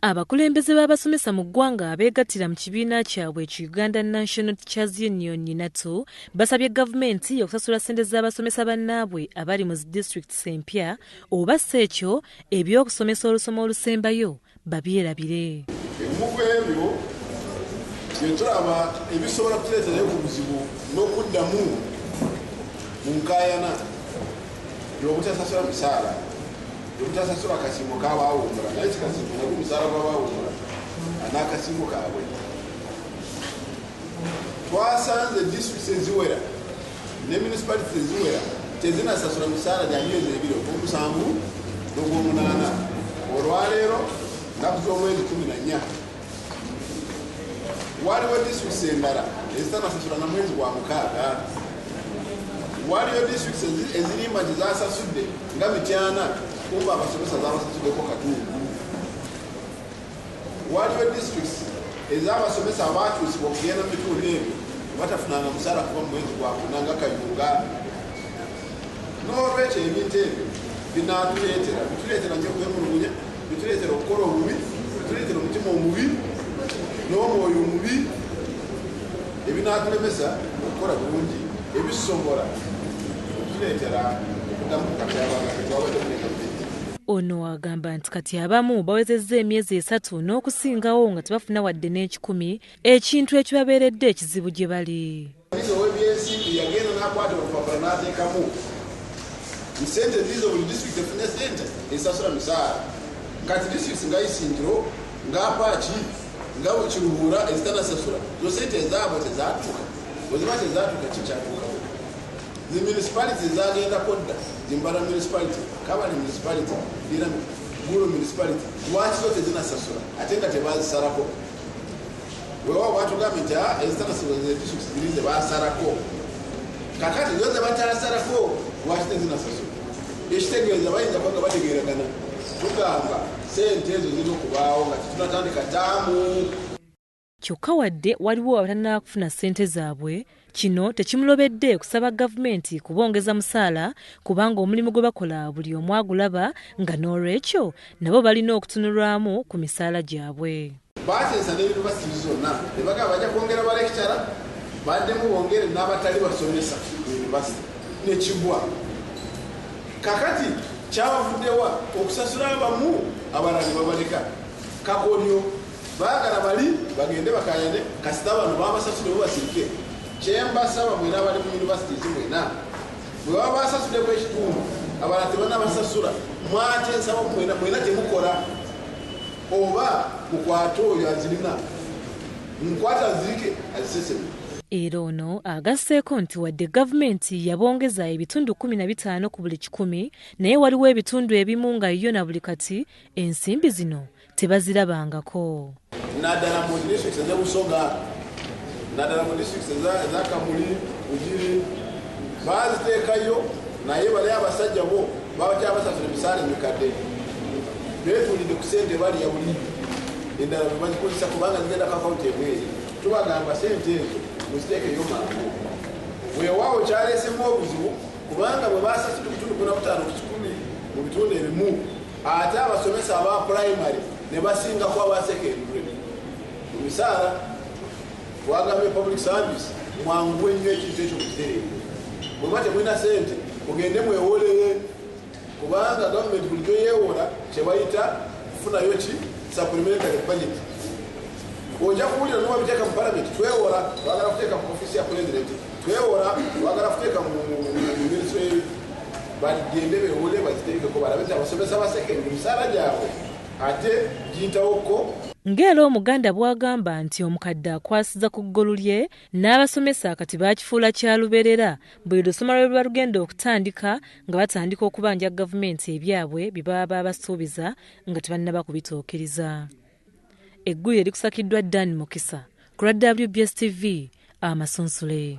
Abakulembeze b'abasomesa mu ggwanga abeegattira mu kibiina kyabwe ki Uganda National Teachers Union UNATU basabye gavumenti okusasula ssente z'abasomesa bannaabwe abali mu zi disitulikiti empya oba si ekyo eby'okusomesa olusoma olusembayo babyerabire. Ebimu ku ebyo bye tulaba ebisobola kutuleeterayo ku buzibu n'okuddamu mu nkaayana y'obutasasula misaala, obutasasula kasiimo k'abaawummula, naye si kasiimo nagwo musaala gw'abaawummula n'akasiimo kaabwe. Twasanze disitulikiti eziwera ne municipalities eziwera tezinasasula misaala gya myezi ebiri, ogw'omusanvu n'ogw'omunaana. Olwaleero nnaku z'omwezi 14, waliwo disitulikiti endala ezitanasasula na mwezi gwa mukaaga. Waliyo disitulikiti ezirimba nti zasasudde nga Mityana, kumba abasomesa zabasasuddeko katundu. Waliyo disitulikiti ez'abasomesa abakyusibwa okugenda mu bitundu ebyo batafunanga musaala kuva mu mwezi gwa guna nga Kayunga. N'olwekyo ebintu ebyo binaatuleetera, bituleetera nnyo okwemulugunya, bituleetera okukola obubi, bituleetera omutima omubi n'omwoyo omubi, ebinaatulemesa okukola bulungi, ebisobola okutuleetera okuddamu ku katyabaga ke twabadde mu gavumenti. Ono agamba nti kati abamu bawezezza emyezi 3 n'okusingawo nga tebafuna wadde n'ekikumi, ekintu ekibabeeredde ekizibu gye bali. Minisita w'ebyensimbi yagenda n'akwata olupapula n'ateekamu ssente ziizo, buli disitulikiti efune ssente esasula misaala. Kati disitulikiti nga Isingiro, nga Apaci, nga Kiruhura ezitanasasula, zo ssente ezaabwe tezaatuuka. Bwe ziba tezaatuuka, kikyatuukawo. Zi municipality zagendako dda, Zimbala municipality, Kabale municipality, Lira Gulu municipality, lwaki zo tezinasasula ate nga tebazisalako? Weewaawo batugambye nti ezitanasasula ze disitulikiti ziri ze basalako. Kakati zo ze batasalako lwaki tezinasasula? Ekitegeeza bayinza kuba nga bategeeragana. Tugamba ssente ezo zirina okubaawo nga tetunatandika ttaamu. Kyokka wadde waliwo abatannaba kufuna ssente zaabwe, kino tekimulobedde kusaba gavumenti kubongeza musaala kubanga omulimu gwe bakola buli omu agulaba, nga n'olwekyo nabo balina okutunulwamu ku misaala gyabwe. Baateesa ne yunivasiti zonna ne bagamba bajja kwongera balekitala, baddemu bongere n'abatali basomesa ku yunivasiti, ne kigwa. Kakati kyabavuddewa okusasula abamu, abalala ne babaleka. Kakolyo baagala bali bagende bakayane, kasita bano babasasudde bo basirike. Kyembasaba mwena abali mu universities, mwena bwe baba basasuddeko ekitundu, abalala tebanabasasula, mwate nsaba mwena mwena temukola, oba mukwate oyo azirina, mukwate azirike aziseseme. Era ono agasseeko nti wadde gavumenti yabongeza ebitundu 15 ku buli kikumi, naye waliwo ebitundu ebimu nga yo na buli kati ensimbi zino tebazirabangako. Naddala mu disitulikiti ez'e Busoga, naddala mu disitulikiti eza Kamuli, Bugiri, baaziteekayo, naye bali abasajja bo bakyabasasula emisaala emikadde. Beetuulidde ku ssente balya buli, endala bwe bazikozesa kubanga zigenda ku akawunti ebweru. Tubagamba ssente ezo muziteekeyo mangu. Weewaawo kyaleesemu obuzibu kubanga bwe basasudde ebitundu 15 ku kikumi mu bitundu ebimu, ate abasomesa aba pulayimale ne basingako aba secondary mu misaala. Twagambye public service mwanguwe nnyo ekintu ekyo mukitereere. Bweba temulina ssente, mugende mwewolere, kubanga gavumenti bulijjo yeewola kye bayita kufunayo ki supplementary budget. Ojja kuwulira nowabiteeka mu palamenti, twewola twagala kuteeka mu ofiisi ya pulezidenti, twewola twagala kuteeka mu ministry. Bagende bewole baziteekeko, balabe nti abasomesa ba secondary misaala gyabwe ate giyitawokko. Ng'era Omuganda bw'agamba nti omukadde akwasiza ku ggolu lye, n'abasomesa kati baakifuula kya lubeerera buli lusoma lwe luba lugenda okutandika nga batandika okubanja gavumenti ebyabwe bye baba babasuubiza nga tebannaba kubituukiriza. Eggulire likusakiddwa Dan Mukisa ku lwa WBS TV, Amasunsule.